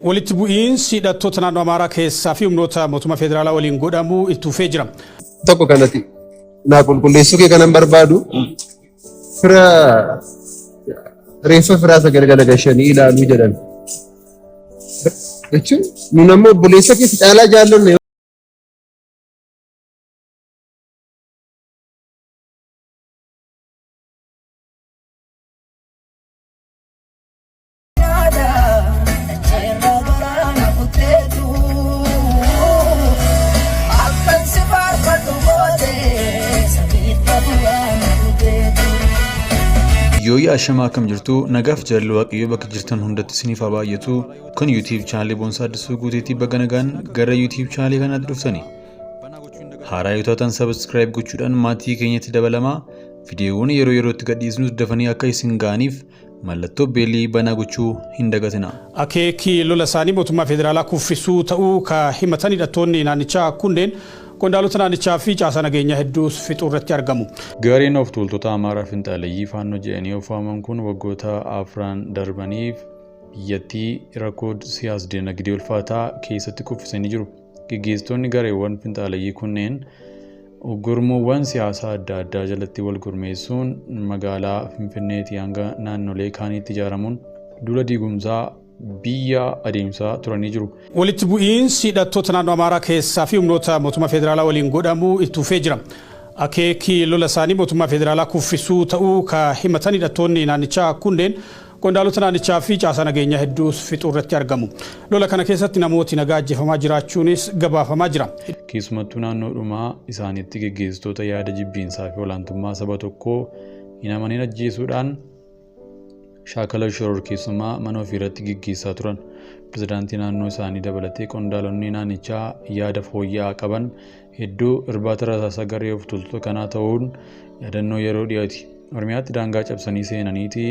Walitti bu'iinsi hidhattoota naannoo Amaaraa keessaa fi humnoota mootummaa federaalaa waliin godhamu itti fufee jira. Tokko kanati naa qulqulleessuu kee kanan barbaadu fira reeffa firaa isa galgala gashanii ilaaluu jedhan. Jechuun nun ammoo obboleessa keessa caalaa jaallanna. Yooyyaa ashamaa akkam jirtu nagaaf jaalalli waaqayyoo bakka jirtan hundatti isiniif haa baay'atu. Kun YouTube chaanalii Boonsaa Addisuu Guuteetii baga nagaan gara YouTube chaanalii kanaatti dhuftani. Haaraa yoo taatan subscribe gochuudhaan maatii keenyatti dabalamaa. Viidiyoowwan yeroo yerootti gadhiisnus dafanii akka isin ga'aniif mallattoo beelii banaa gochuu hin dagatinaa. Akeeki lola isaanii mootummaa federaalaa kuffisuu ta'uu ka himatan hidhattoonni naannichaa kunneen qondaalota naannichaa fi caasaa nageenyaa hedduus fixuu irratti argamu. Gareen of tuultota Amaaraa finxaaleyyii Faannoo jedhanii of waaman kun waggoota afran darbaniif biyyattii rakkoo siyaas-dinagdee ulfaataa keessatti kuffisanii jiru. Geggeessitoonni gareewwan finxaaleyyii kunneen gurmuuwwan siyaasaa adda addaa jalatti wal gurmeessuun magaalaa Finfinneetii hanga naannolee kaaniitti ijaaramuun duula diigumsaa biyya adeemsaa turanii jiru. Walitti bu'iinsi hidhattoota naannoo Amaaraa keessaa fi humnoota mootummaa federaalaa waliin godhamu itti fufee jira. Akeeki lola isaanii mootummaa federaalaa kuffisuu ta'uu ka himatan hidhattoonni naannichaa kunneen qondaalota naannichaa fi caasaa nageenyaa hedduus fixuu irratti argamu. Lola kana keessatti namooti nagaa ajjeefamaa jiraachuunis gabaafamaa jira. Keessumattuu naannoodhuma isaaniitti geggeessitoota yaada jibbiinsaa fi olaantummaa saba tokkoo hin amanin ajjeesuudhaan shaakala shororkeessummaa mana ofiirratti geggeessaa turan. Pirezidaantii naannoo isaanii dabalatee qondaalonni naannichaa yaada fooyya'aa qaban hedduu irbaata rasaasa garee of tuultota kanaa ta'uun yaadannoo yeroo dhiyooti. Oromiyaatti daangaa cabsanii seenaniiti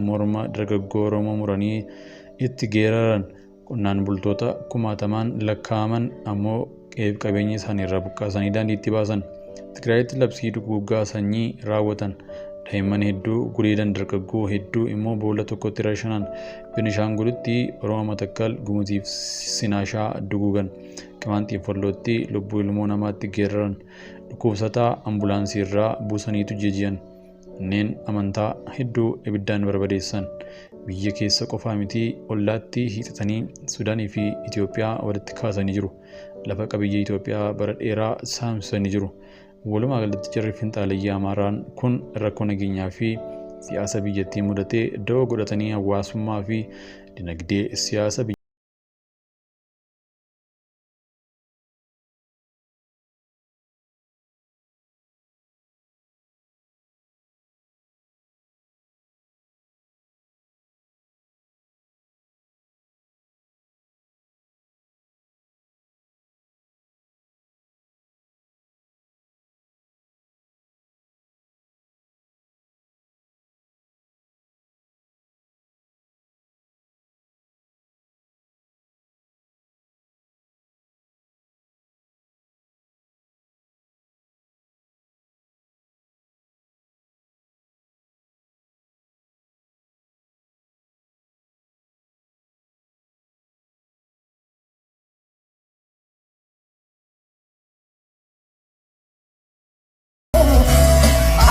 morma dargaggoo Oromoo muranii itti geeraran. Qonnaan bultoota kumaatamaan lakkaa'aman ammoo qe'eef qabeenya isaaniirraa buqqaasanii daandiitti baasan. Tigraayitti labsii duguuggaa sanyii raawwatan. Daa'imman hedduu gudeedan dargaggoo hedduu immoo boolla tokkotti rashanan. Benishaangulitti Oromoo Matakkal Gumuziif Sinaashaa duguugan. Qimaanxiif Wallootti lubbuu ilmoo namaatti geeraran. Dhukkubsataa ambulaansiirraa buusaniitu jeji'an. Manneen amantaa hedduu ibiddaan barbadeessan. Biyya keessa qofaa miti ollaatti hiixatanii Sudaanii fi Itoophiyaa walitti kaasanii jiru. Lafa qabiyyee Itoophiyaa bara dheeraa saamsisanii jiru. Walumaa galatti jarri finxaaleyyii Amaaraan kun rakkoo nageenyaa fi siyaasa biyyattii mudate da'oo godhatanii hawaasummaa fi dinagdee siyaasa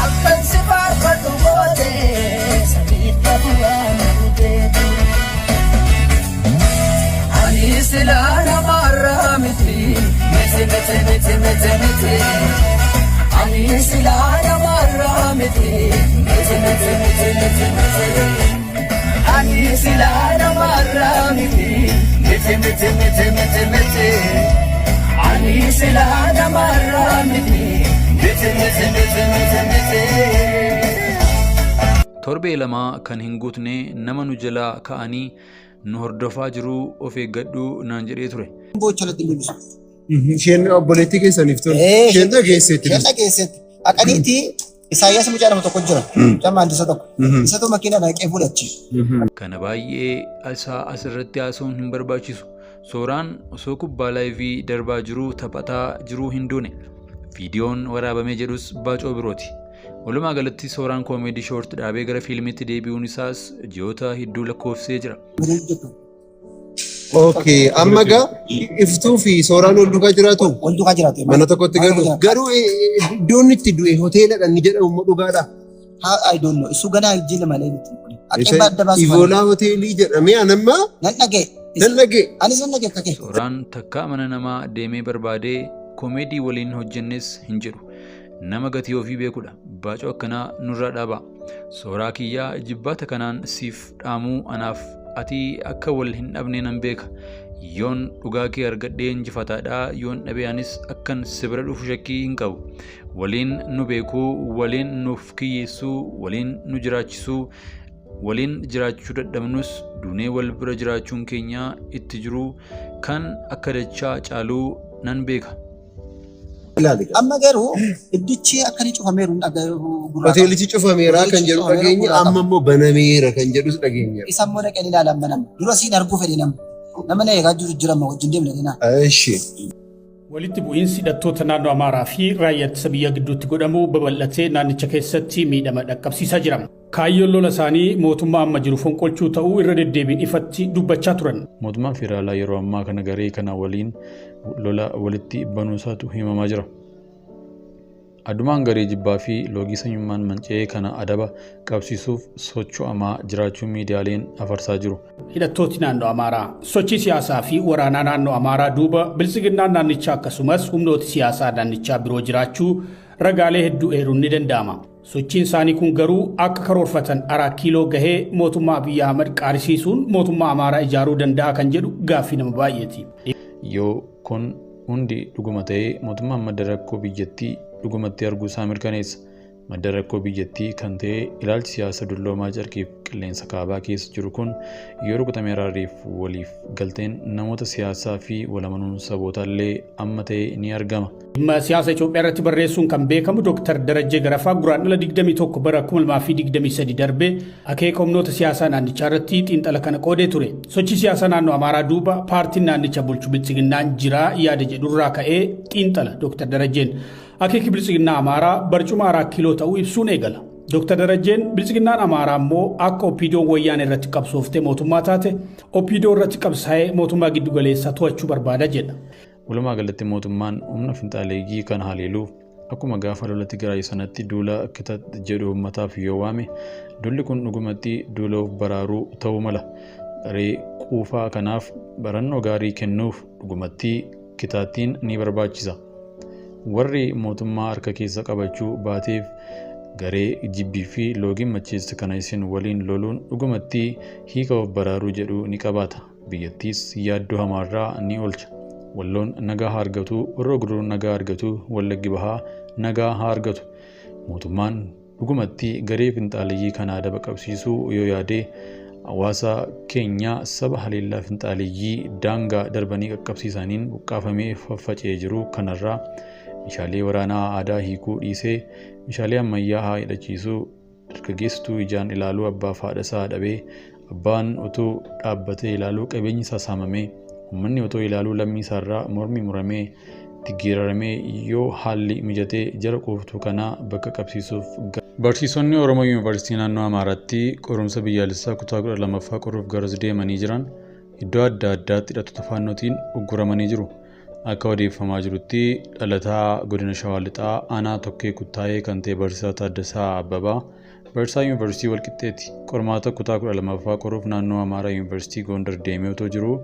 Akkan si faarfadhu goote samiif hafuuraa na buteetu. Ani silaa namaarraa miti miti miti miti miti miti. Ani silaa namaarraa miti miti miti miti miti miti. Ani silaa namaarraa miti miti miti miti miti miti. Ani silaa namaarraa miti miti miti miti miti miti. Torbee lama kan hin guutne nama nu jalaa ka'anii nu hordofaa jiruu of eeggadhu naan jedhee ture. Boocha natti hin deebisu. Isheen obboleettii keessaniif tole. Ee, Isheen dhageesseetti. Isheen dhageesseetti. Haqaniitii Isaayyaas mucaa nama tokko jira. Mucaa maandisa tokko. Isatu makiina dhaqee fuudhachi. Kana baay'ee isaa asirratti haasa'uun hin barbaachisu. Sooraan osoo kubbaa laayivii darbaa jiruu taphataa jiruu hin duune. Viidiyoon waraabamee jedhus baacoo birooti. Walumaa galatti Sooraan koomeedii shoort dhaabee gara fiilmiitti deebi'uun isaas ji'oota hedduu lakkoofsisee jira. Okay, amma gaa iftuu fi sooraan wal duukaa jiraatu? Wal duukaa jiraatu. Mana tokkotti galu. Garuu iddoon itti du'e hoteeladha inni jedhamu immoo dhugaadha. Haa, I don't know. Isu ganaa jila malee miti. Akka adda baasu. Ivoolaa hoteelii jedhamee anamma Nan dhaga'e. nan dhaga'e. Anis nan dhaga'e akka kee. Sooraan takkaa mana namaa deemee barbaadee koomeedii waliin hojjennes hin jedhu. Nama gatii ofii beekudha. Baacoo akkanaa nurraa dhaaba. Sooraa kiyyaa jibbaata kanaan siif dhaamuu anaaf ati akka wal hin dhabne nan beeka. Yoon dhugaa kee argadhee injifataadha. Yoon dhabe anis akkan si bira dhufu shakkii hin qabu. Waliin nu beekuu, waliin nuuf kiyyeessuu, waliin nu jiraachisuu, waliin jiraachuu dadhabnus duunee wal bira jiraachuun keenya itti jiru kan akka dachaa caaluu nan beeka. Ilaali. Amma garuu iddichi akka inni cufameeru hin dhaga'u gurraa. Hoteelichi cufameera kan jedhu dhageenya, amma immoo banameera kan jedhus dhageenya. Isa immoo dhaqeen ilaala amma nama. Dura siin arguu fedhe nama. Nama na eegaa jiru jira amma wajjin deemna dinaa. Eshi. Walitti bu'iinsi hidhattoota naannoo Amaaraa fi raayyaa ittisa biyyaa gidduutti godhamu babal'atee naannicha keessatti miidhama dhaqqabsiisaa jira. Kaayyoon lola isaanii mootummaa amma jiru fonqolchuu ta'uu irra deddeebiin ifatti dubbachaa turan. Mootummaan federaalaa yeroo ammaa kana garee kana waliin lola walitti banuusaatu himamaa jira. Addumaan garee jibbaa fi loogii sanyummaan manca'ee kana adaba qabsiisuuf socho'amaa jiraachuu miidiyaaleen afarsaa jiru. Hidhattooti naannoo Amaaraa sochii siyaasaa fi waraanaa naannoo Amaaraa duuba biltsiginnaan naannichaa akkasumas humnooti siyaasaa naannichaa biroo jiraachuu ragaalee hedduu eeruun ni danda'ama. Sochiin isaanii kun garuu akka karoorfatan Araa Kiiloo gahee mootummaa Abiyyi Ahmad qaarisiisuun mootummaa Amaaraa ijaaruu danda'a kan jedhu gaaffii nama baay'eeti. Yoo kun hundi dhuguma ta'ee, mootummaan madda rakkoo biyyattii dhugumatti arguu isaa mirkaneessa. Madda rakkoo biyyattii kan ta'e ilaalchi siyaasa dulloomaa carqiif qilleensa kaabaa keessa jiru kun yoo rukutame araarriif waliif galteen namoota siyaasaa fi walamanuun sabootaallee amma ta'e ni argama. Dhimma siyaasa Itoophiyaa irratti barreessuun kan beekamu Dr. Darajjee Garafaa Guraandhala 21 bara 2023 darbee akeeka humnoota siyaasaa naannichaa irratti xiinxala kana qoodee ture. Sochii siyaasaa naannoo Amaaraa duuba paartiin naannicha bulchu Biltsiginnaan jira yaada jedhurraa ka'ee xiinxala Dr. Darajjeen. Akeeki Biltsiginnaa Amaaraa barcuma Araa Kiiloo ta'uu ibsuun eegala. Dr. Darajjeen Biltsiginnaan Amaaraa immoo akka OPDOn wayyaan irratti qabsooftee mootummaa taate OPDO irratti qabsaa'ee mootummaa giddugaleessaa to'achuu barbaada jedha. Walumaa galatti mootummaan humna finxaaleeyyii kana haleeluuf akkuma gaafa lola Tigraay sanatti duula kita jedhu uummataaf yoo waame, duulli kun dhugumatti duula of baraaruu ta'uu mala. Garee quufaa kanaaf barannoo gaarii kennuuf dhugumatti kitaattiin ni barbaachisa. Warri mootummaa harka keessa qabachuu baateef garee jibbii fi loogiin macheessa kana isin waliin loluun dhugumatti hiika of baraaruu jedhu ni qabaata. Biyyattiis yaaddoo hamaarraa ni oolcha. Walloon nagaa haa argatu, Horroo Guduruun nagaa argatu, Wallaggi Bahaa nagaa haa argatu. Mootummaan dhugumatti garee finxaaleyyii kana adaba qabsiisuu yoo yaade, hawaasa keenya saba haleellaa finxaaleyyii daangaa darbanii qaqqabsiisaniin buqqaafamee faffaca'ee jiru kanarraa meeshaalee waraanaa aadaa hiikuu dhiisee meeshaalee ammayyaa haa hidhachiisuu. Dargaggeessituu ijaan ilaaluu abbaaf haadha isaa dhabee, abbaan utuu dhaabbatee ilaaluu qabeenyi isaa saamamee, uummanni otoo ilaaluu lammii isaarraa mormi muramee itti geeraramee, yoo haalli mijatee jara quuftuu kanaa bakka qabsiisuuf. Barsiisonni Oromoo Yuunivarsiitii naannoo Amaaraatti qorumsa biyyaalessaa kutaa 12ffaa qoruuf garas deemanii jiran iddoo adda addaatti hidhattoota faannootiin ugguramanii jiru. Akka odeeffamaa jirutti dhalataa godina Shawaa Lixaa aanaa Tokkee Kuttaayee kan ta'e Barsiisaa Taaddasaa Abbabaa barsiisaa Yuunivarsiitii Walqixxeeti. Qormaata kutaa 12ffaa qoruuf naannoo Amaaraa Yuunivarsiitii Gondar deemee otoo jiruu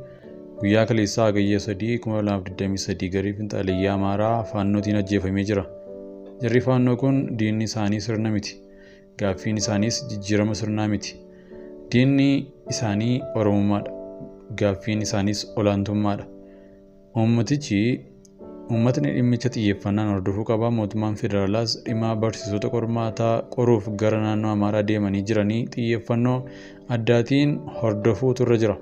guyyaa kaleessaa Hagayya 3 2023 garee finxaaleyyii Amaaraa faannootiin ajjeefamee jira. Jarri faannoo kun diinni isaanii sirna miti. Gaaffiin isaaniis jijjiirama sirnaa miti. Diinni isaanii Oromummaadha. Gaaffiin isaaniis olaantummaadha. Uummatichi uummatni dhimmicha xiyyeeffannaan hordofuu qaba. Mootummaan federaalaas dhimma barsiisota qormaataa qoruuf gara naannoo Amaaraa deemanii jiranii xiyyeeffannoo addaatiin hordofuutu irra jira.